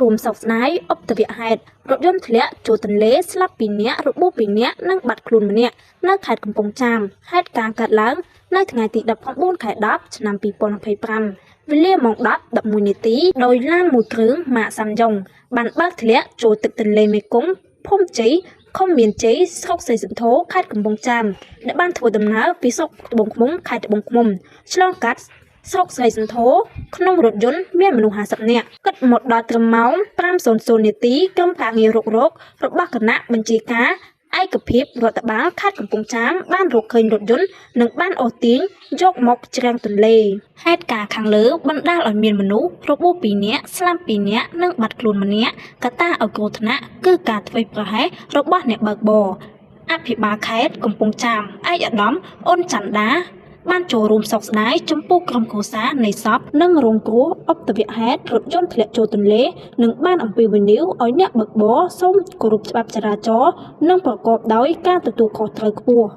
រួមសោកស្ដាយឧបទ្ទវហេតុរថយន្តធ្លាក់ចូលទន្លេស្លាប់2នាក់របួស2នាក់និងបាត់ខ្លួនម្នាក់នៅខេត្តកំពង់ចាមហេតុការណ៍កើតឡើងនៅថ្ងៃទី19ខែ10ឆ្នាំ2025វេលាម៉ោង10:11នាទីដោយឡានមួយគ្រឿងម៉ាកសាំយ៉ុងបានបើកធ្លាក់ចូលទឹកទន្លេមេគង្គភូមិជ័យឃុំមានជ័យស្រុកស្រីសន្ធរខេត្តកំពង់ចាមដែលបានធ្វើដំណើរពីស្រុកត្បូងឃ្មុំខេត្តត្បូងឃ្មុំឆ្លងកាត់ស្រុកស្រីសន្ធរក្នុងរថយន្តមានមនុស្ស50នាក់គិតមកដល់ត្រឹមម៉ោង5:00នាទីក្រុមការងាររុករករបស់គណៈបញ្ជាការឯកភាពរដ្ឋបាលខេត្តកំពង់ចាមបានរកឃើញរថយន្តនិងបានអូសទាញយកមកច្រាំងទន្លេហេតុការណ៍ខាងលើបណ្ដាលឲ្យមានមនុស្សរបួស2នាក់ស្លាប់2នាក់និងបាត់ខ្លួនម្នាក់កត្តាឲ្យគ្រោះថ្នាក់គឺការធ្វេសប្រហែសរបស់អ្នកបើកបរអភិបាលខេត្តកំពង់ចាមឯកឧត្តមអ៊ុនច័ន្ទដាបានចូលរួមសោកស្ដាយចំពោះក្រុមគ្រួសារនៃសពនិងរងគ្រោះឧបទ្ទវហេតុរថយន្តធ្លាក់ចូលទន្លេនិងបានអំពាវនាវឲ្យអ្នកបើកបរសូមគោរពច្បាប់ចរាចរណ៍និងប្រកបដោយការទទួលខុសត្រូវខ្ពស់។